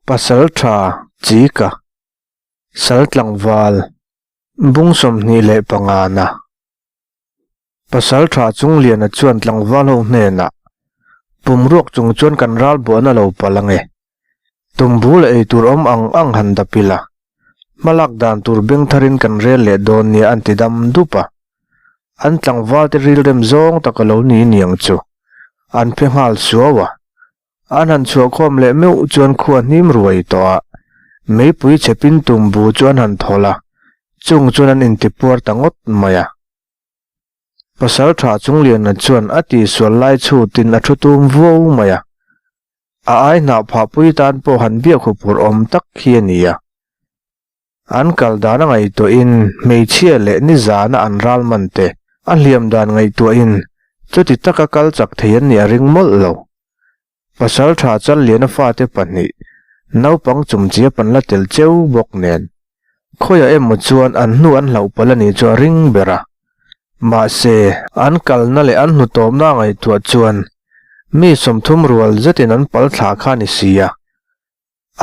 Pasaltha Chika, Sal tlangval, Bung 25 na. Pasaltha Chungliana chuan tlangval ho hnenah, Pumruak chung chuan kan ral buan a lo palh ange. Tumbu leh eitur awm ang ang han dap ila. Hmalak dan tur beng tharin kan rel leh dawn nia an ti dam dup a. An tlangvalte rilrem zawng tak a lo ni niang chu. An phe nghal suau a. An han chhuahkhawm leh meuh chuan khua hnim ruai tawh a, meipui chhepin tumbu chu an han thawl a, chung chuan an intipuar ta ngawt mai a. Pasaltha Chungliana chuan a tihsual lai chhutin a thu tum vuau mai a, a ai hnah phahpui tan pawh han biak huphurh awm tak hi a ni a. An kal dan a ngaihtuahin hmeichhia leh nizana an ral man te a hliam dan ngaihtuahin chuti taka kal chak thei an nih a ring mawlh lo. Pasaltha Challiana fate pahnih naupang chumchia pan la tel cheu bawk nen khawiah emaw chuan an hnu an hlauh palh a nih chu a ring ber a. Mahse, an kalna leh an hnutawmna a ngaihtuah chuan mi 30 rual zetin an pal thla kha a ni si a.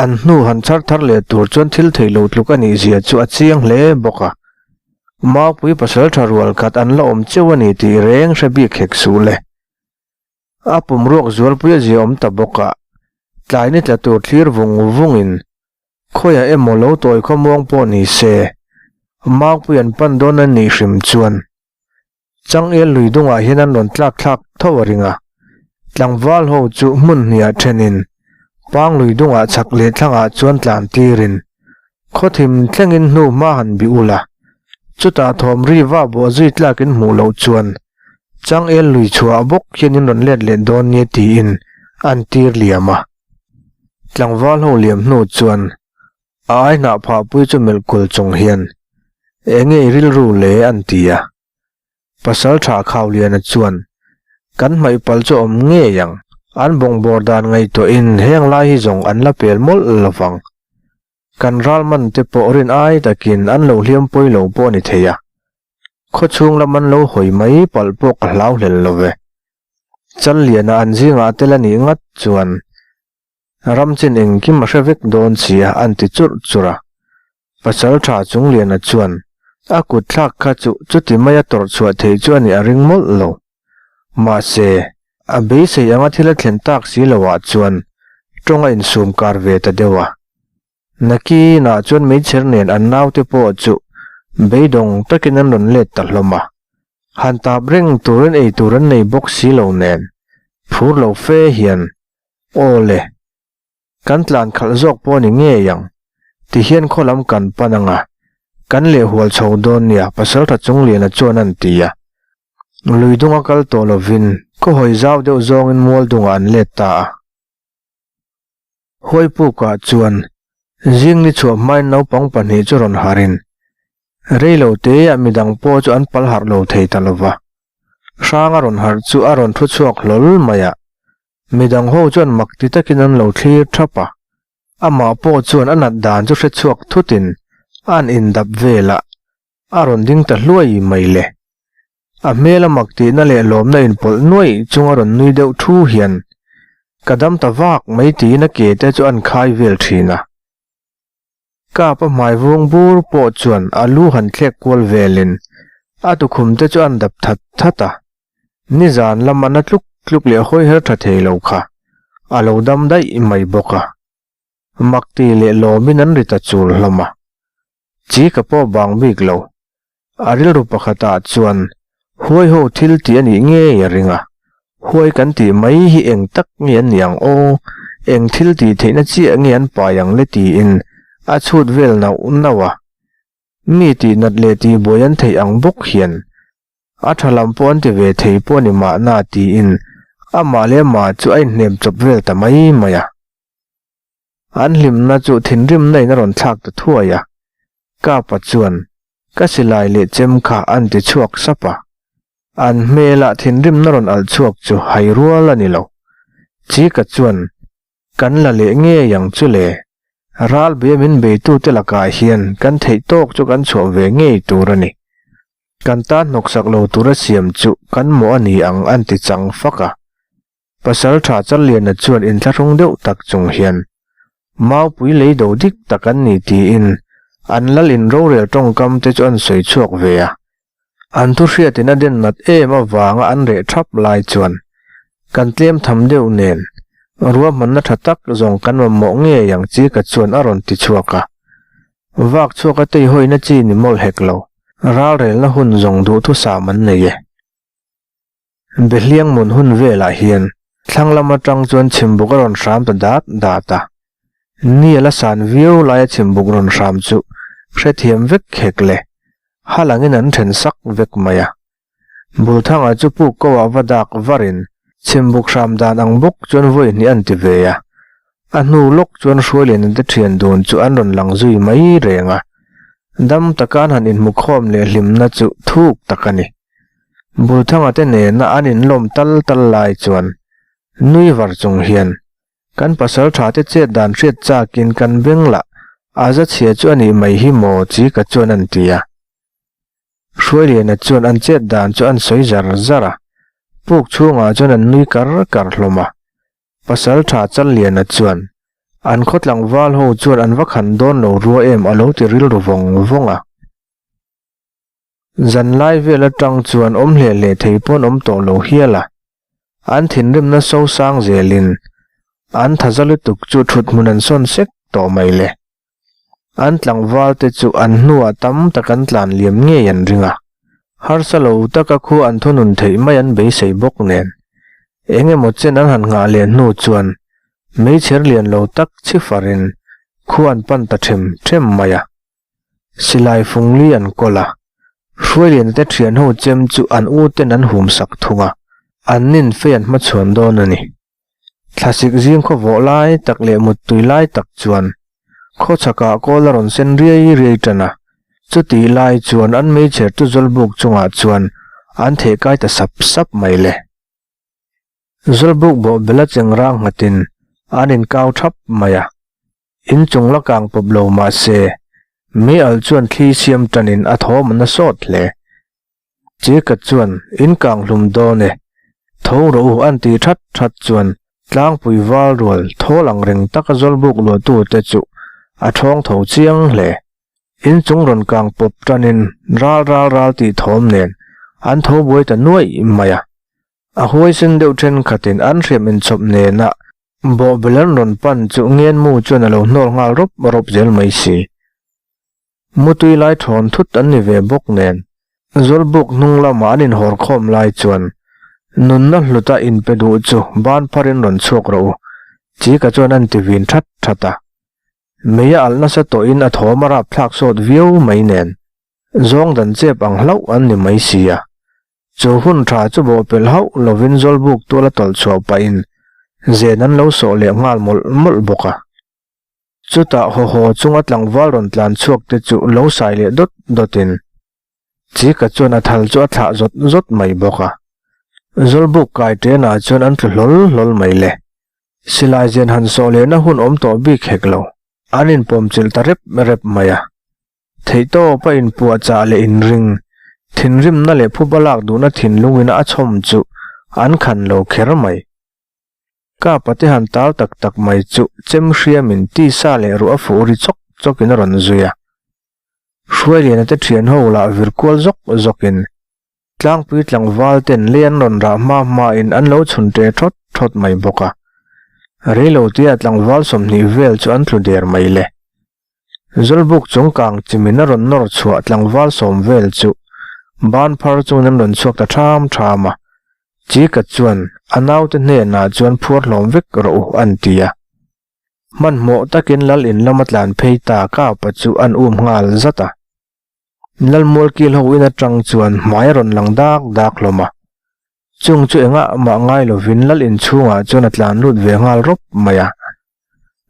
An hnu han chhar thar leh tur chuan thil theih lo tluk a nih zia chu a chiang hle bawk a. Maupui pasal tha rual khat an la awm cheu a ni tih reng hre bik hek suh le. A pumruak zualpui a zia awm ta bawk a, tlai ni tla tur thlir vung vungin khawiah emaw lo tawi khawmuang pawh ni se, Maupui an pan dawn a nih hrim chuan Changel lui dungah hian an rawn tlak thlak tho a ring a, tlangval ho chu hmun hniah thenin pang lui dungah chhak leh thlangah chuan tlan tirin khawthim thlengin hnu hma han bih ul a, chutah thawm ri va bawh zui tlakin hmuh loh chuan Changel lui chhuah bawk hian in rawn let leh dawn nia tiin an tir liam a. Tlangval ho liam hnu chuan A ai hnah phahpui chu melh kul chung hian, Enge i rilru le? an ti a. Pasal tha Khauliana chuan, Kan hmaih pal chu awm ngei ang. An bungbawr dan ngaihtuahin heng lai hi zawng an la pel mawlh lo vang. Kan ral man te pawh rin ai takin an lo hliam pawi lo pawh a ni thei a. Khaw chhung lam an lo hawi mai palh pawh ka hlau hlel lo ve. Challiana an zingah tel a nih ngat chuan Ram chin engkim a hre vek dawn si a, an ti churh churh a. Pasal tha Chungliana chuan a kut thlak kha chu chuti maia tawrh chhuah theih chu a nih a ring mawlh lo. Mahse, a beisei anga thil a thlen tak si loah chuan tawng a insum kar ve ta deuh a. Nakinah chuan meichher nen an naute pawh chu beidawng takin an rawn let ta hlawm a. Han tap reng turin ei tur an nei bawk si lo nen, phur lo fe hian Aw le, kan tlan khalh zawk pawh ni ngei ang, ti hian khaw lam kan pan anga, kan leh hual chho dawn nia Pasaltha Chungliana chuan an ti a. Lui dunga kal tawh lovin khaw hawi zau deuh zawngin mual dungah an let ta a. Huaipukah chuan zing ni chhuah hmain naupang pahnih chu rawn harin Reilo te ah midang pawh chu an pal harh lo thei ta lova. Hrang a rawn harh chu a rawn thu chhuak hlawl mai a. Midang ho chuan mak ti takin an lo thlir thap a. Amah pawh chuan a nat dan chu hre chhuak thutin a an indap vel a, a rawn ding ta hluai mai le. A hmel a mak tihna leh lawmna inpawlh nuaih chung a rawn nui deuh thu hian, Ka dam ta vak mai tiin a ke te chu an khai vel thin a. Kap a hmai vung bur pawh chuan a lu han thlek kual velin a tukhum te chu an dap that that a, nizan lama na tluk tluk leh hawi her tha thei lo kha a lo dam daih mai bawk a. Makti leh lawmin an ri ta chul hlawm a. Chi ka pawh bang bik lo. A rilru pakhatah chuan huai ho thil tih a nih ngei a ring a, huai kan tih mai hi eng tak nge an nih ang aw, eng thil tih theihna chiah nge an pai ang le tiin a chhut vel nauh nauh a. Mi tih nat leh tih buai an theih ang bawk hian a tha lam pawh an ti ve thei pawh a ni mahna tiin amah leh amah chu a inhnem chawp vel ta mai mai a. An hlimna chu thinrimna in a rawn thlak ta thuai a, Kapa chuan ka silai leh chem kha an ti chhuak sap a, an hmelah thinrimna rawn alh chhuak chu hai rual a ni lo. Chika chuan kan la leh ngei ang chu le, ral bia min beitute lakah hian kan theih tawk chu kan chhuah ve ngei tur a ni. Kan tan hnawksak lo tura siam chu kan mawh a ni ang an ti chang fak a. Pasal tha Challiana chuan inthlahrung deuh tak chung hian, Maupui lei do dik tak an ni tiin an lal in rorel tawngkam te chu an sawi chhuak ve a. An thu hriatin a den nat em avanga an reh thap lai chuan kan tlem tham deuh nen ruahmanna tha tak zawng kan mamawh ngei ang chi ka chuan a rawn ti chhuak a. Vak chhuak a teihawina chi ni mawlh hek lo, ralrelna hun zawng duhthusam an nei e. Behliang mun hun velah hian thlang lam atang chuan chhimbuk a rawn hram ta dat dat a. Ni a la san viau laia chhimbuk rawn hram chu hrethiam vek hek le, ha langin an then sak vek mai a. Bulthanga chu puk ko ah va dak varin chhimbuk hram dan ang bawk chuan vawi hnih an ti ve a. A hnu lawk chuan Hruailiana te thian dun chu an rawn lang zui mai reng a. Dam taka an han inhmukhawm leh hlimna chu thuk tak a ni. Bulthanga te nena an inlawm tal tal lai chuan nui var chung hian kan pasal tha te chet dan hriat chakin kan beng lah a za chhia chu a nih mai hi maw chi ka chuan an ti a. Hruailiana chuan an chet dan chu an sawi zar zar a, puk chhungah chuan an nui kar kar hlawm a. Pasal tha Challiana chuan an khaw tlangval ho chuan an va khan dawn lo rua em a lo ti rilru vawng vawng a. Zan lai vel atang chuan awm hle hle thei pawn awm tawh lo hial a, an thinrimna so sang zelin an thaza lutuk chu thut hmun an sawn sek tawh mai le. An tlangval te chu an hnuah tam tak an tlan liam ngei an ring a, harsa lo taka khu an thunun theih mai an beisei bawk nen. Eng emaw chen an han nghah leh hnu chuan meichher lian lo tak chhi farin khu an pan ta them them mai a. Silai fungli an kawl a, Hruailiana te thian ho chem chu an u ten an hum sak thung a, an nin fei an hmachhuan dawn a ni. Thlasik zing khaw vawh lai tak leh muttui lai tak chuan khaw chhakah kawl a rawn sen riai riai tan a, chutih lai chuan an meichher chu zawlbuk chungah chuan an theh kai ta sap sap mai le. Zawlbuk bawhbel a cheng rang nghatin an inkau thap mai a, In chung la kang pawp lo mah se, mei al chuan thli siam tanin a thawm an a sawt hle. Chika chuan in kang hlum dawn e, tho rawh u an ti that that chuan tlangpui val rual thawl ang reng taka zawlbuk luahtu te chu a thawng tho chiang hle. In chung rawn kang pawp tanin ral ral ral tih thawm nen an tho buai ta nuaih mai a. A huaisen deuh thenkhatin an hriam inchawp nena Bawhbel an rawn pan chu Ngenmu chuan a lo hnawl nghal rawp rawp zel mai si. Mutui lai thawn thut an ni ve bawk nen, Zawlbuk hnung lamah an inhawr khawm lai chuan nunna hluta inpe duh chu ban pharin rawn chhuak rawh u, Chika chuan an ti vin that that a. Mei a alh nasa tawhin a thawm a rapthlak sawt viau mai nen, zawng dan chep ang hlauh an ni mai si a. Chu hun tha chu bawhpelh hauh lovin Zawlbuk tual a tawlh chhuah pahin zen an lo sawh leh nghal mawlh mawlh bawk a. Chutah haw haw chunga tlangval rawn tlan chhuak te chu lo sai leh dawt dawtin Chika chuan a thal chu a thlah zawt zawt mai bawk a. Zawlbuk kai ṭenah chuan an tlu hlawl hlawl mai le. Silai zen han sawh lehna hun awm tawh bik hek lo. An inpawmchilh ta rep rep mai a. Theihtawp a inpuahchah leh inring, thinrimna leh phuba lak duhna thinlungin a chhawm chu an khan lo kher mai. Kapa te han tal tak tak mai chu chem hriamin tisa leh ruah a fuh ri chawk chawkin a rawn zui a. Hruailiana te thian ho lah vir kual zawk zawkin tlangpui tlangval ten lei an rawn rah hma hmain an lo chhun ṭe ṭhawt ṭhawt mai bawk a. Reilotea tlangval 20 vel chu an tlu der mai le. Zawlbuk chung kang chimin a rawn nawr chhuah tlangval 10 vel chu ban phar chungin an rawn chhuak ta ṭham ṭham a. Chika chuan a naute hnenah chuan phuar hlawm vek rawh u an ti a. Hmanhmawh takin lal in lama tlan phei ta kapa chu an um nghal zat a. Lalmual kil ho in atang chuan hmai a rawn lang dak dak hlawm a. Chung chu engah mah ngai lovin lal inchhungah chuan a tlan lut ve nghal rawp mai a.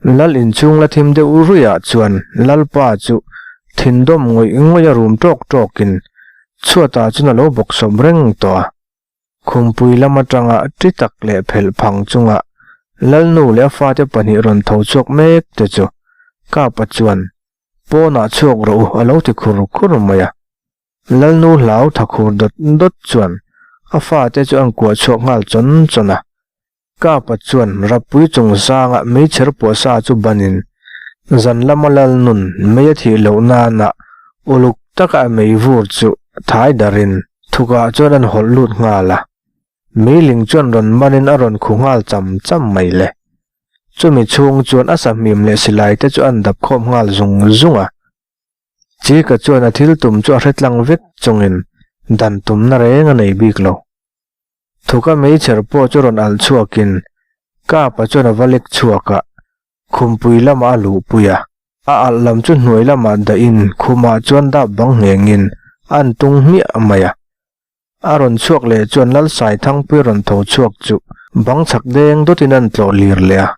Lal inchhung la thim deuh ruihah chuan Lalpa chu thindawm ngawih ngawih a rum tawk tawkin chhuatah chuan a lo bawk sawp reng tawh a. Khumpui lam atanga ṭi tak leh phelh phang chunga Lalnu leh a fate pahnih rawn tho chhuak mek te chu Kapa chuan Pawnah chhuak rawh u a lo ti khur khur mai a. Lalnu hlau tha khur dawt dawt chuan a fate chu an kuah chhuak nghal chawn chawn a. Kapa chuan Rappui chung zanga meichher puahsa chu banin. Zan lama lal nun mei a thih loh nana uluk taka a mei vur chu thai darin thukah chuan an hawlh lut nghal a. Meiling chuan rawn manin a rawn khu nghal cham cham mai le. Chumi chhung chuan a sahmim leh silai te chu an dap khawm nghal zung zung a. Chika chuan a thil tum chu a hre tlang vek chungin dan tumna reng a nei bik lo. Thuka meichher pawh chu rawn alh chhuakin Kapa chuan a va lek chhuak a, khumpui lamah a luhpui a. A alh lam chu hnuai lamah dahin khumah chuan dap bang nghengin a an tung hmiah mai a. A rawn chhuak leh chuan Lalsaithangpui rawn tho chhuak chu bang chhak deng dawtin an tlawh lir leh a.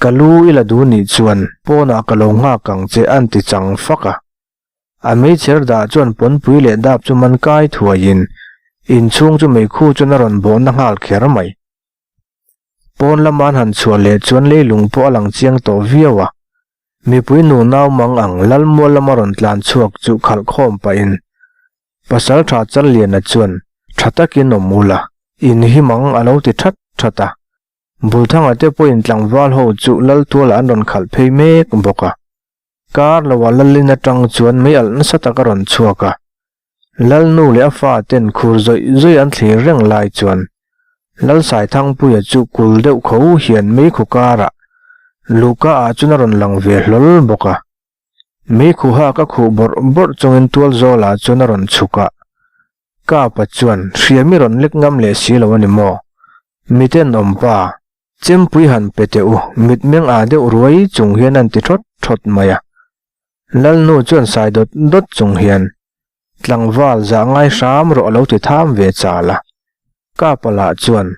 Ka lu i la duh nih chuan pawnah ka lo nghak ang che an ti chang fak a. A meichher dah chuan pawnpui leh dap chu man kai thuaiin inchhung chu meikhu chuan a rawn bawhna nghal kher mai. Pawn lama an han chhuah leh chuan leilung pawh a lang chiang tawh viau a. Mipui nu nau mang ang Lalmual lama rawn tlan chhuak chu khalh khawm pahin Pasal tha Challiana chuan tha takin awm ula, in him ang a lo ti that that a. Bulthanga te pawhin tlangval ho chu Laltuala an rawn khalh phei mek bawk a. Kar loah Lalin atang chuan mei alh nasa tak a rawn chhuak a. Lalnu leh a fa ten khur zawih zawih an thlir reng lai chuan Lalsaithangpuia chu kul deuh kho hian meikhu karah Luka ah chuan a rawn lang ve hlawl bawk a. Meikhu hak a khuh bawrh bawrh chungin tualzawlah chuan a rawn chhuk a. Kapa chuan, Hriam i rawn lek ngam leh si lo a ni maw? Miten awm pa, chempui han pe teh u, mitmeng ah deuh ruai chung hian an ti thawt thawt mai a. Lalnu chuan sai dawt dawt chung hian, Tlangval zah ngai hram rawh a lo ti tham ve chal a. Kapa lah chuan,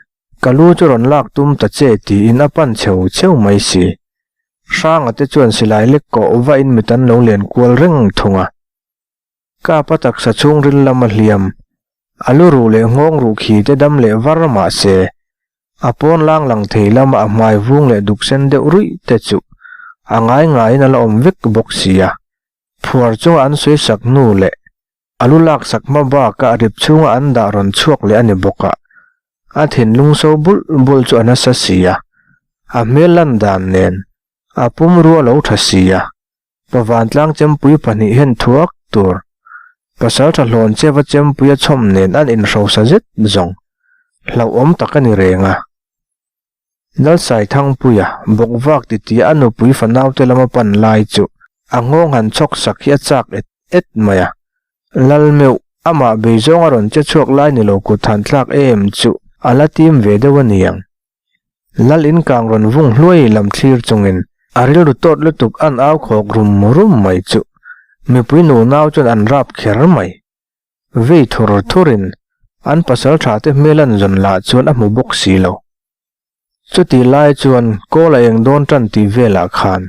Ka lu chu rawn lak tum ta che tiin a pan cheu cheu mai si. Hranga te chuan silai lek kawh vahin mit an lo len kual reng thung a. Kapa taksa chhungril lama hliam, a lu ruh leh nghawng ruh khi te dam leh var mah se, a pawn lang lang thei lama a hmai vung leh duk sen deuh ruih te chu a ngai ngaiin a la awm vek bawk si a. Phuar chunga an sawi sak hnu leh a lu lak sak hma baka a rip chhunga an dah rawn chhuak leh a ni bawk a, a thinlung so bulh bulh chu a nasa si a, a hmel lan dan nen a pumrua lo tha si a. Pa vantlang chempui pahnih hian thuak tur pasal tha hlawn cheva chempui a chhawm nen an inhrosa zet zawng hlauhawm tak a ni reng a. Lalsaithangpuia bawkvak titia a nupui fanaute lama pan lai chu a nghawng han chhawk sak hi a chak et et mai a. Lalmeuh, amah beizawng a rawn che chhuak lai ni lo kut han thlak em chu a la tim ve deuh a niang. Lal in kang rawn vung hluai lam thlir chungin a rilru tawt lutuk an au khawk rum rum mai chu mipui nu nau chuan an rap kher mai. Vei thur thurin an pasal tha te hmel an zawn lah chuan a hmu bawk si lo. Chuti lai chuan kawl a eng dawn tan tih velah khan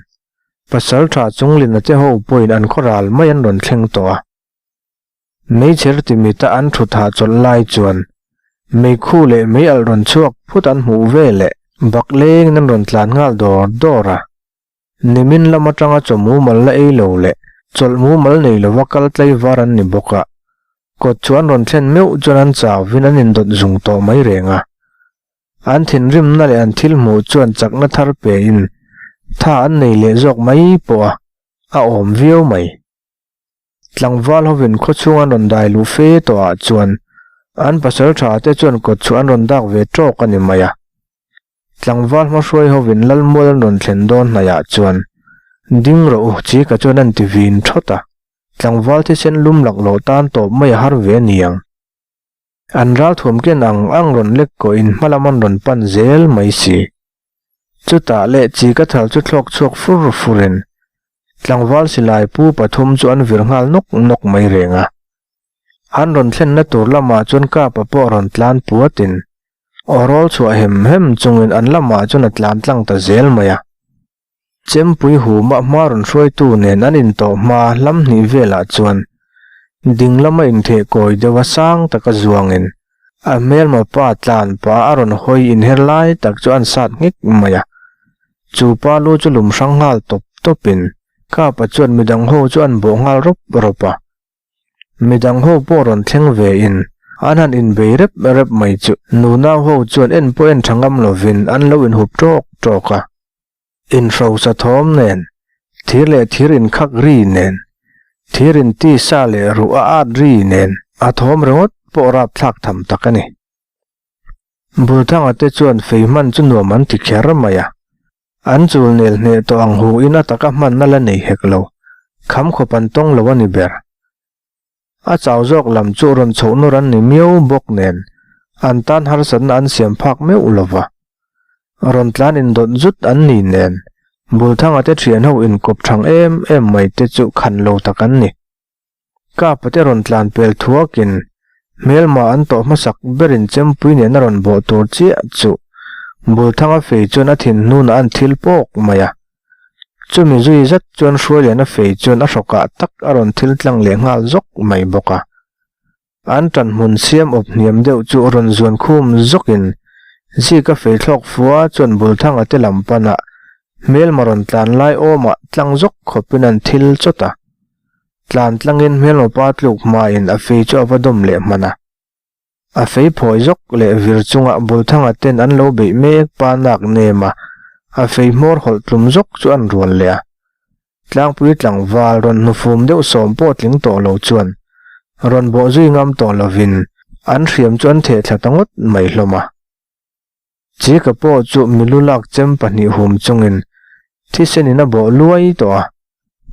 pasal tha chunglina te ho pawhin an khaw ral mai an rawn thleng tawh a. Meichher timita an thu thah chawlh lai chuan meikhu leh mei alh rawn chhuak phut an hmuh ve leh bak lengin an rawn tlan nghal dawr dawr a. Nimin lam atanga chaw mumal la ei lo leh chawlh mumal nei lova kal tlaivar an ni bawk a, kawt chu an rawn thlen meuh chuan an chauvin an indawt zung tawh mai reng a. An thinrimna leh an thil hmuh chuan chakna thar pein tha an nei leh zawk mai pawh a, a awm viau mai. Tlangval hovin khawchhung an rawn dai luh fe tawhah chuan an pasal tha te chuan kawt chu an rawn dak ve tawk a ni mai a. Tlangval hmahruai hovin Lalmual an rawn thlen dawn hnaihah chuan ding rawh u Chika chuan an ti vin thawt a, tlangval thisen lum lak loh tan tawp mai a har ve niang. An ralthuam ken ang ang rawn lek kawhin hmalam an rawn pan zel mai si. Chutah leh Chika thal chu thlawk chhuak fur furin tlangval silai pu pathum chu an vir nghal nawk nawk mai reng a. An rawn thlenna tur lamah chuan Kapa pawh rawn tlan puatin aw rawl chhuah hem hem chungin an lamah chuan a tlan tlang ta zel mai a. Chempui huma hma rawn hruaitu nen an intawh hma hlam hnih velah chuan ding lama intheh kawi deuha sang taka zuangin a hmelma pa tlan pa a rawn hawi inher lai tak chu an sat nghek mai a. Chu pa lu chu lum hrang nghal tawp tawpin Kapa chuan midang ho chu an bawh nghal rawp rawp a. Midang ho pawh rawn thleng ve in an han inbei rep rep mai chu nunau ho chuan en pawh en tha ngam lovin an lo inhup tawk tawk a. Inhrosa thawm nen. Thir leh thir inkhak ri nen, thir inti sa leh ruh a at ri nen a thawm ringawt pawh rapthlak tham tak a ni. Bulthanga te chuan fei hman chu nuam an ti kher mai a. An chul nel hneh tawh ang hu in a taka hmanna la nei hek lo, kham khawp an tawng lo a ni ber. A chau zawk lam chu rawn chhoh nawr an ni miau bawk nen an tan harsatna an siam phak meuh lo va. Rawn tlan indawt zut an ni nen Bulthanga te thian ho inkawp thang em em mai te chu khan lo tak an ni. Kapa te rawn tlan pel thuakin hmelma an tawh hmasak berin chempui nen a rawn bawh tur chiah chu Bulthanga fei chuan a thin hnunah an thil pawk mai a. Chumi zui zat chuan Hruailiana fei chuan a hrawkah tak a rawn thil tlang leh nghal zawk mai bawk a. An tan hmun siam awp hniam deuh chu rawn zuan khum zawkin Zika fei thlawk fua chuan Bulthanga te lam panah hmelma rawn tlan lai awmah tlang zawk khawpin an thil chawt a. Tlan tlangin hmelma pa tluk hmain a fei chu a va dawm leh hman a. A fei phawi zawk leh vir chunga Bulthanga ten an lo beih mek pa nak nem a, a fei hmawr hawlh tlum zawk chu an rual leh a. Tlangpui tlangval rawn hnufum deuh sawm pawh tling tawh lo chuan rawn bawh zui ngam tawh lovin an hriam chu an theh thla ta ngawt mai hlawm a. Chika pawh chu milu lak chem pahnih hum chungin thisenin a bawh luai tawh a,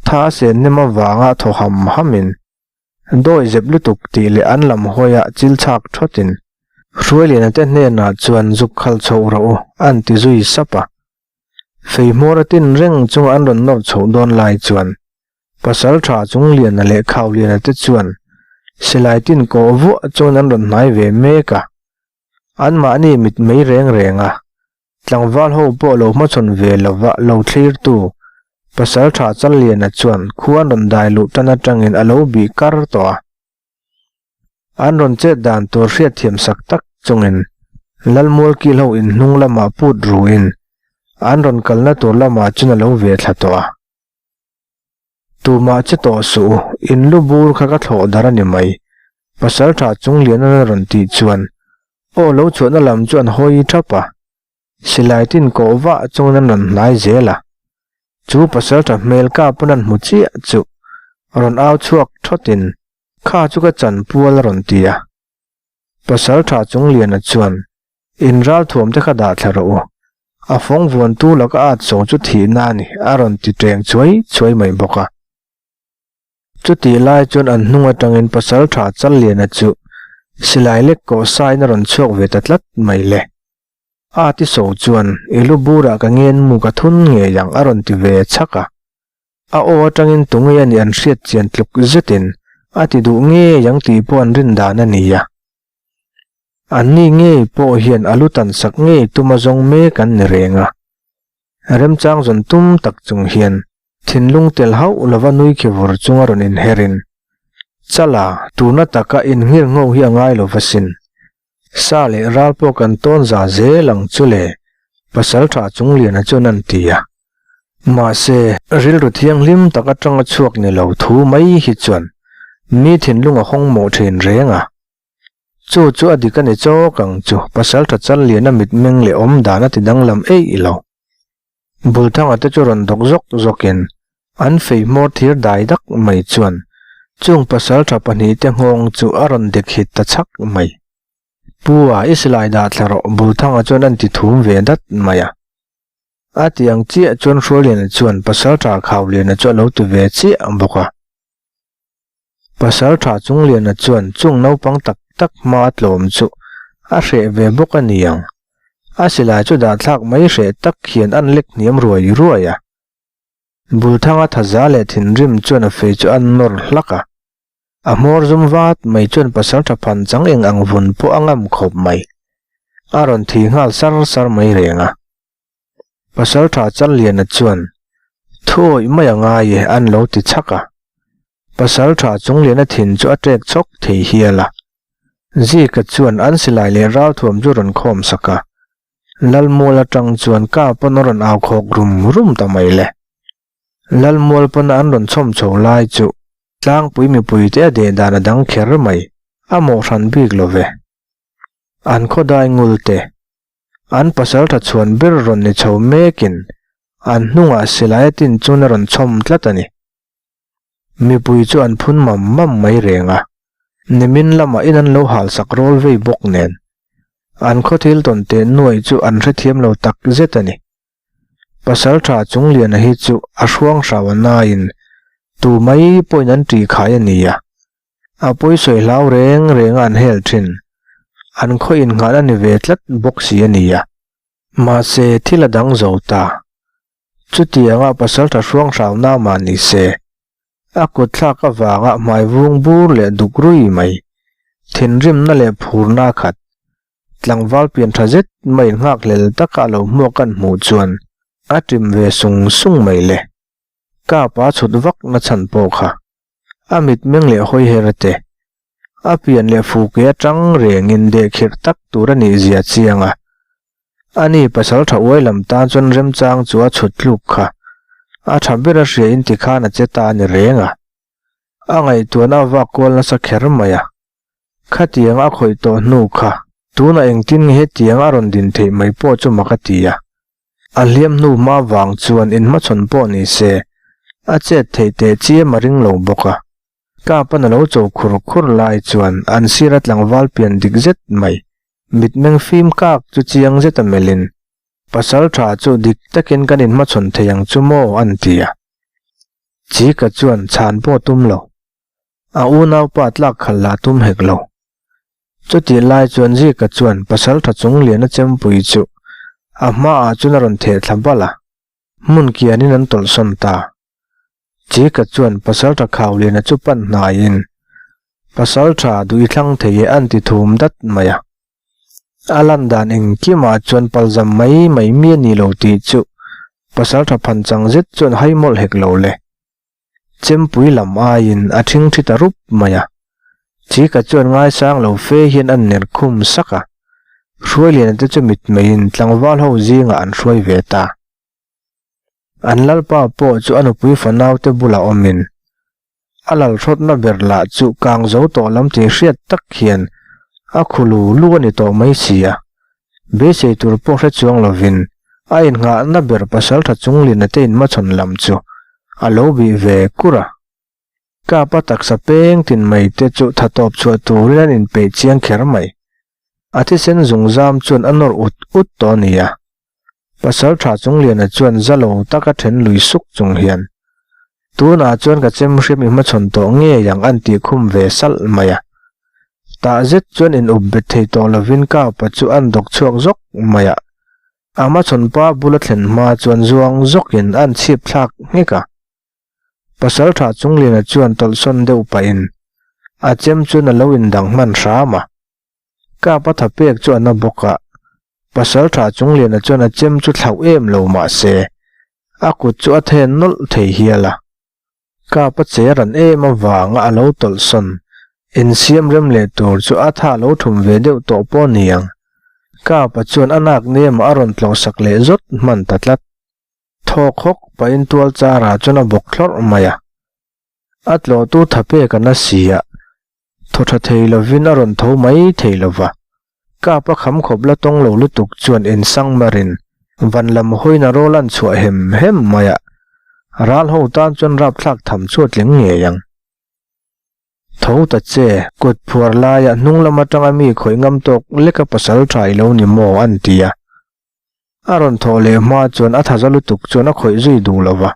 tha a sen nem avanga thaw ham hamin dawi zep lutuk tih leh an lam hawiah chil chhak thawtin Hruailiana te hnenah chuan zuk khal chhoh rawh u an ti zui sap a. Fei hmawr a tin reng chunga an rawn nawr chhoh dawn lai chuan Pasal tha Chungliana leh Khauliana te chuan silai tin kawh vuah chuan an rawn hnai ve mek a. Anmahni mit mei reng reng a, tlangval ho pawh lo hmachhawn ve lova lo thlirtu Pasal tha Challiana chuan khua an rawn dai luh tan atangin a lo bih kar tawh a. An rawn chet dan tur hriatthiam sak tak chungin Lalmual kil ho inhnung lamah put ruin an rawn kalna tur lamah chuan a lo ve thla tawh a. Tumah che tawh suh u, in lu bur kha ka thlawh dar a ni mai, Pasaltha Chungliana a rawn tih chuan aw lo chhuahna lam chu an hawi thap a, silai tin kawh vah chungin an rawn hnai zel a. Chu Pasaltha hmel ka pawn an hmu chiah chu rawn au chhuak thawtin kha chu ka chan pual a rawn ti a. Pasaltha Chungliana chuan In ralthuam te kha dah thla rawh u. A fawng vuantu laka at so chu thihna a ni, a rawn ti teng chuai chuai mai bawk a. Chutih lai chuan an hnung atangin Pasaltha Challiana chu silai lek kawh sain a rawn chhuak ve ta tlat mai le. A ti so chuan i lu burah ka ngen mu ka thun ngei ang a rawn ti ve chhak a. A aw atangin tunge a nih an hriat chian tluk zetin a ti duh ngei ang tih pawh an rin dan a ni a. Anni ngei pawh hian a lu tan sak ngei tuma zawng mek an ni reng a. Remchang zawn tum tak chung hian thinlung tel hauh lova nui khi vur chunga rawn inherin, Chala, tuna taka inngir ngho hi a ngai lo va sin. Sa leh ral pawh kan tawn za zel ang chu le, Pasaltha Chungliana chuan an ti a. Mahse, rilru thianghlim tak atanga chhuak ni lo thu mai hi chuan mi thinlung a hawng mawh thin reng a. Chu chu a dik a ni chawk ang chu, Pasaltha Challiana mitmeng leh awm dan a ti danglam eih lo. Bulthanga te chu rawn dawk zawk zawkin an fei hmawr thir dai dak mai chuan chung Pasaltha pahnihte nghawng chu a rawn dik hit ta chhak mai. Pu a, i silai dah thla rawh, Bulthanga chuan an ti thum ve dat mai a. A ti ang chiah chuan Hruailiana chuan Pasaltha Khauliana chu a lo ti ve chiah bawk a. Pasal tha Chungliana chuan chung naupang tak tak hma a tlawm chu a hreh ve bawk a ni ang. A silai chu dahthlak mai hreh tak hian an lek hniam ruai ruai a. Bulthanga thaza leh thinrim chuan a fei chu a nawr hlak a. A hmawr zum vat mai chuan pasal tha phan chang eng ang vun pawh a ngam khawp mai. A rawn thi nghal sar sar mai reng a. Pasaltha Challiana chuan, Thuawih mai a ngai e, an lo ti chhak a. Pasaltha Chungliana thin chu a ṭek chhawk thei hial a. Zika chuan an silai leh ralthuam chu rawn khawm sak a. Lalmual aṭang chuan ka pawn a rawn au khawk rum rum ta mai le. Lalmual pawna an rawn chhawm chho lai chu tlangpui mipuite a deh dan a dang kher mai, a mawhhran bik lo ve. An khawdai ngul te, An pasaltha chhuan ber rawn ni chho mekin An hnungah silai a tin chuan a rawn chhawm tlat a ni. Mipui chu an phun mam mam mai reng a, nimin lamah in an lo halsak rawl vei bawk nen. An khaw thil tawn teh nuai chu an hrethiam lo tak zet a ni. Pasaltha Chungliana hi chu a hruang hrau a naiin tu mai pawhin an ṭih khai a ni a, a pawisawi hlau reng reng a an hel ṭhin. An khaw innghahna a ni ve tlat bawk si a ni a. Mahse thil a dang zo ta. Chutianga pasaltha hruang hrau na mah ni se, a kut thlak avanga hmai vung bur leh duk rui mai, thinrimna leh phurna a khat, tlangval pian tha zet mai nghakhlel taka a lo hmuak kan hmuh chuan a ṭim ve sung sung mai le. Kapa chhut vak na chhan pawh kha a mitmeng leh hawi her te, a pian leh fuke atang rengin dehkhirh tak tur a nih zia chiang a. Ani pasal tha uai lam tan chuan remchang chu a chhut tluk kha a tha ber a hria in tikhan a che ta a ni reng a. A ngaihtuahna a vak kual nasa kher mai a. Khatiang a khawih tawh hnu kha tunah engtin nge hetiang a rawn din theih mai pawh chu mak a ti a. A hliam hnu hma vang chuan inhmachhawn pawh ni se, a chet theih teh chiam a ring lo bawk a. Kapan a lo cho khur khur lai chuan an sira tlangval pian dik zet mai, mitmeng fim kak chu chiang zet a melhin, Pasal tha chu dik takin kan inhmachhawn thei ang chu maw? an ti a. Chika chuan chhan pawh tum lo. A unaupa tlak khalh lah tum hek lo. Chutih lai chuan Zika chuan pasaltha Chungliana chempui chu a hmaah chuan a rawn theh thla balh a, hmun kianin an tawlhsawn ta. Zika chuan pasaltha Khauliana chu pan hnaiin, Pasaltha duh i thlang thei e an ti thum dat mai a. A lan dan engkimah chuan palzam mai mai mi a ni lo tih chu pasaltha phanchang zet chuan hai mawlh hek lo le. Chempui lam aiin a ṭhingṭhi ta rup mai a. Chika chuan ngaisang lo fe hian a ner khum sak a. Hruailiana te chu mitmeiin tlangval ho zingah an hruai ve ta. An lalpa pawh chu a nupui fanau te bulah awmin a lalhrawtna ber lah chu kang zo tawh lam tih hriat tak hian a khu lu lu a ni tawh mai si a. Beisei tur pawh hre chuang lovin a innghahna ber pasaltha Chunglina te inhmachhawn lam chu a lo bih ve kur a. Kapa taksa peng tin mai te chu tha tawp chhuah turin an inpeih chiang kher mai. A thisen zungzam chuan a nawr ut ut tawh a ni a. Pasaltha Chungliana chuan za lo taka then lui suk chung hian, Tunah chuan ka chem hriam i hmachhawn tawh ngei ang an tih khum ve salh mai a. Tah zet chuan in up bet thei tawh lovin Kapa chu an dawk chhuak zawk mai a. A hmachhawn pa bula thlen hma chuan zuang zawkin an chhip thlak nghek a. Pasaltha Chungliana chuan tawlhsawn deuh pahin a chem chuan a lo indang hman hram a. Kapa tha pek chu a na bawk a, Pasaltha Chungliana chuan a chem chu thlauh em lo mah se, a kut chu a then nawlh thei hial a. Kapa che ran em avanga a lo tawlhsawn, insiam rem leh tur chu a tha lo thum ve deuh tawh pawh a ni ang. Kapa chuan a nak nemah a rawn tlawhsak leh zawt hman ta tlat. Thawk hawk pahin tual charah chuan a bawk thlawrh mai a. A tlawhtu tha pek a na si a, thaw tha thei lovin a rawn tho mai thei lo va. Kap a kham khawp la tawng lo lutuk chuan insang marin van lam hawiin a rawl an chhuah hem hem mai a, ral ho tan chuan rapthlak tham chu a tling ngei ang. Tho ta che, kut phuar laia hnung lam atanga mi khawih ngam tawk leka pasal tha i lo ni maw an ti a. A rawn thawh leh hma chuan a thaza lutuk chuan a khawih zui duh lo va.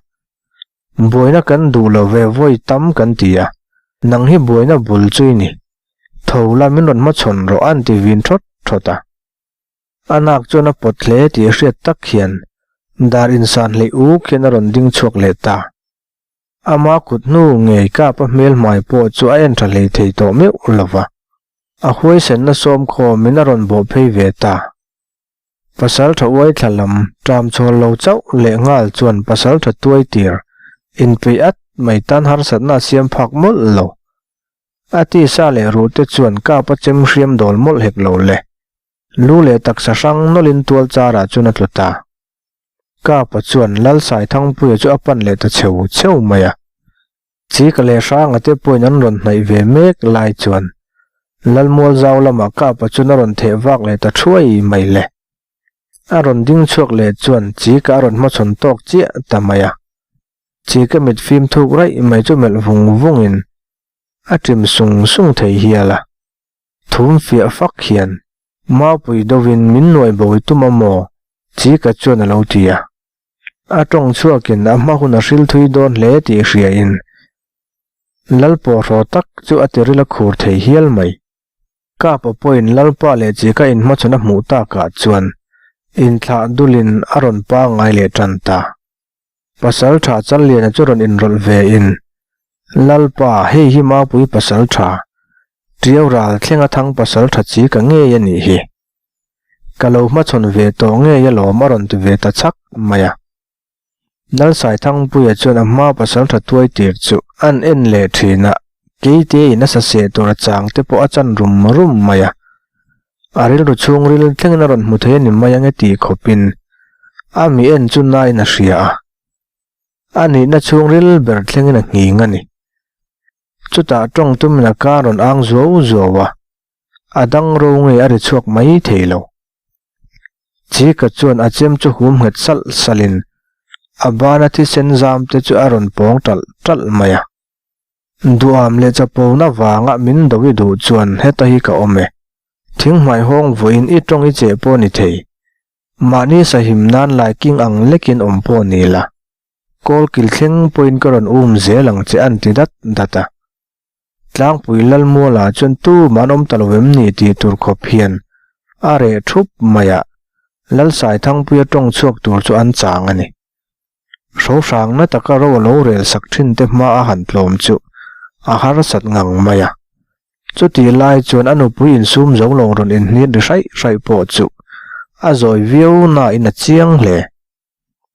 Buaina kan duh lo ve vawi tam kan ti a, nang hi buaina bul chu i ni. Tho la min rawn hmachhawn rawh an ti vin thawt thawt a. A nak chuan a pawt hle tih hriat tak hian dar insan hleih uk hian a rawn ding chhuak leh ta. Ama kut hnu ngei kap a hmel hmai pawh chu a en tha hlei thei tawh meuh lo va. A huaisenna sawm khawmin a rawn bawh phei ve ta. Pasal tha uai thla lam ṭam chhawl lo chauh leh nghal chuan pasal tha tuai tir inpeih at mai tan harsatna a siam phak mawlh lo. A tisa leh ruh te chuan kap a chem hriam dawl mawlh hek lo le. Lu leh taksa hrang nawlhin tual charah chuan a tlu ta. Kapa chuan Lalsaithangpuia chu a pan leh ta cheu cheu mai a. Chika leh Hranga te pawhin an rawn hnaih ve mek lai chuan Lalmual zau lamah Kapa chuan a rawn theh vak leh ta thuai mai le. A rawn ding chhuak leh chuan Chika a rawn hmachhawn tawk chiah ta mai a. Chika mit fim thuk raih mai chu melh vung vungin a ṭim sung sung thei hial a. Thum fiah fak hian Maupui dovin min nuai bawi tum a maw? Chika chuan a lo ti a. A tawng chhuakin a hma hun a hril thui dawn hle tih hriain Lalpawhraw tak chu a tiril a khur thei hial mai. Kapa pawhin Lalpa leh Chika inhmachhawn a hmuh takah chuan inthlah dulin a rawn pangngai leh tan ta. Pasal tha Challiana chu rawn inrawlh ve in, Lalpa, hei hi Maupui pasal tha, Tiau ral thlenga thang pasal tha Chika ngei a nih hi. Ka lo hmachhawn ve tawh ngei alawm a rawn ti ve ta chhak mai a. Lalsaithangpuia chuan a hma pasal tha tuai tir chu an en leh thin a, keite in a sa seh tur a chang te pawh a chan rum rum mai a. A rilru chhungril thlengin a rawn hmu thei a ni mai ange tih khawpin a mi en chu nain a hria a. A nihna chhungril ber thlengin a nghing a ni. Chutah tawng tumin a kar rawn ang zuau zuau a, a dang ro ngei a ri chhuak mai thei lo. Chika chuan a chem chu hum nghet salh salhin a bana thisen zam te chu a rawn pawng ṭalh ṭalh mai a. Duham leh chapona vanga min do i duh chuan heta hi ka awm e. Thinghmai hawng vawiin i tawng i cheh pawh ni thei. Mahni sahim nan laiking ang lekin awm pawh ni la. Kawlkil thleng pawhin ka rawn um zel ang che an ti dat dat a. Tlangpui Lalmuala chuan tumah an awm ta lo em ni tih tur khawp hian a reh thup mai a, Lalsaithangpuia tawng chhuak tur chu an chang a ni. Hrohrangna taka ro a lo rel sak thin te hma a han tlawm chu a harsat ngang mai a. Chutih lai chuan a nupui insum zo lo rawn inhnit ri hraih hraih pawh chu a zawi viau nain a chiang hle.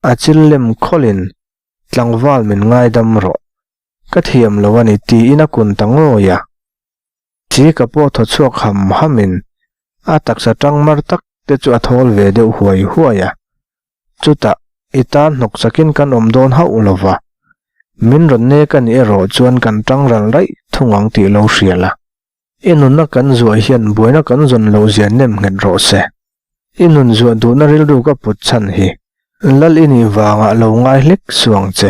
A chil lem khawlhin tlangval min ngaidam rawh. Ka thiam lo a ni tiin a kun ta ngawi a. Chika pawh thaw chhuak ham hamin a taksa tang mar tak te chu a thawl ve deuh huai huai a. Chutah i tan hnawk sakin kan awm dawn hauh lo va, min rawn nek a nih erawh chuan kan tang ral raih thung ang tih lo hria la. I nunna kan zuah hian buaina kan zawn loh zia nem nghet rawh se. I nun zuah duhna rilru ka put chhan hi Lal i nih vangah lo ngai hlek suang che.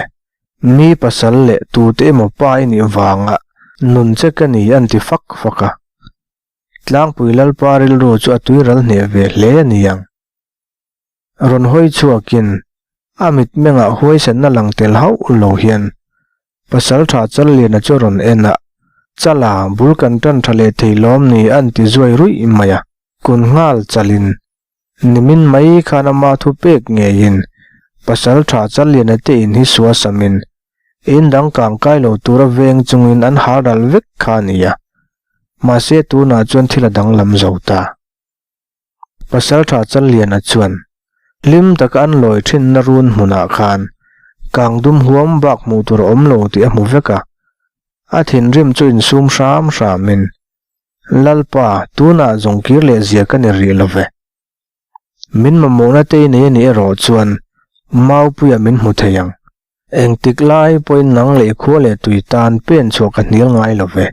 Mi pasal leh tute emaw pa i nih vangah nun che ka ni an ti fak fak a. Tlangpui Lalpa rilru chu a tuiral hneh ve hle a ni ang. Rawn hawi chhuakin a mitmengah huaisenna lang tel hauh lo hian Pasal tha Challiana chu rawn en a, Chala, bul kan tan tha leh thei lawm ni an ti zuai ruih mai a, kun nghal chalin nimin mai khan ama thu pek ngeiin Pasal tha Challiana te in hi sua samin in dang kang kai lo tura veng chungin an har ral vek kha a ni a, mahse tunah chuan thil a danglam zo ta. Pasalṭha Challiana chuan hlim taka an lawi ṭhinna run hmunah khan kang dum huam bak hmuh tur a awm lo tih a hmu vek a, a thinrim chu insum hram hramin, Lalpa, tunah zawng kir leh zia ka ni rih lo ve. Min mamawhna te i nei a nih erawh chuan Maupuia min hmu thei ang. Engtik lai pawhin nang leh i khua leh tui tan pen chhuah ka hnial ngai lo ve,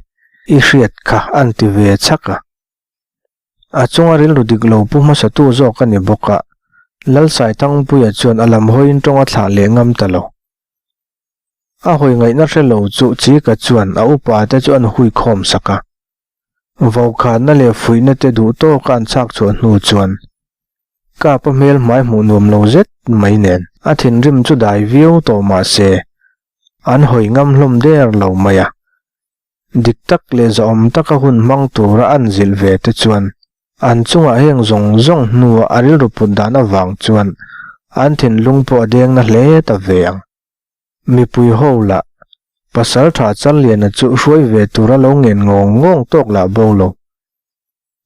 i hriat kha an ti ve chhak a. A chunga rilru dik lo pu hmasatu zawk a ni bawk a, Lalsaithangpuia chuan a lam hawiin tawng a thlah leh ngam ta lo. A hawi ngaihna hre lo chu Chika chuan a upa te chu an hui khawm sak a. Vaukhana leh fuihna te duh tawka an chhak chhuah hnu chuan Kapa hmel hmai hmuh nuam lo zet mai nen a thinrim chu dai viau tawh mah se an hawi ngam hlawm der lo mai a. Dik tak leh zahawm taka hun hmang tura an zilh ve te chuan an chungah heng zawng zawng hnua a rilru put dan avang chuan an thinlung pawh a deng na hle ta ve ang. Mipui ho lah pasal tha Challiana chu hruai ve tura lo ngen ngawng ngawng tawk lah bo lo.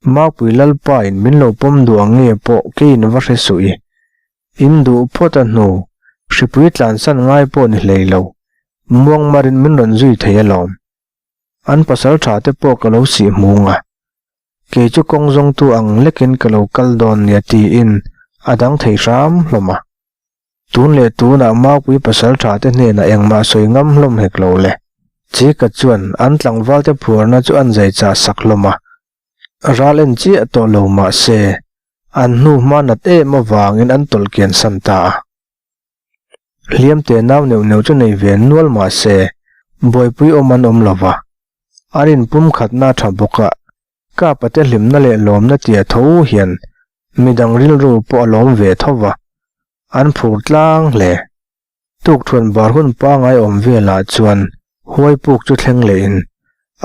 Maupui Lalpa in min lo pawm duh ang nge pawh keiin va hre suh i. In duh phawt a hnu, hripui tlansan ngai pawh ni hlei lo, muangmarin min rawn zui thei alawm. An pasal tha te pawh ka lo sih hmung a, kei chu kawng zawngtu ang lekin ka lo kal dawn nia tiin a dang thei hram hlawm a. Tun leh tunah Maupui pasal tha te hnenah engmah sawi ngam hlawm hek lo le. Chika chuan an tlangval te phuarna chu an zai chah sak hlawm a, ral en chiah tawh lo mah se. An hnu hma nat em avangin an tawlh kian san ta a. Hliam te nau neuh neuh chu nei ve nual mah se, buaipui awm an awm lo va. An inpum khatna a tha bawk a, Kapa te hlimna leh lawmna tia tho hian midang rilru pawh a lawm ve tho va, an phur tlang hle. Tukthuan bar hun pangai awm velah chuan huai puk chu thleng lehin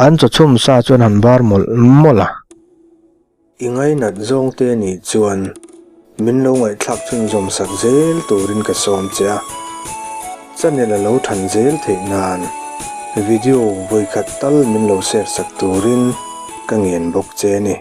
an chawchhum sa chuan han bar mawlh mawlh a. I ngainat zawng te nih chuan min lo ngaihthlak chhunzawm sak zel turin ka sawm che a, channel a lo than zel theih nan video vawikhat tal min lo share sak turin ka ngen bawk che a ni.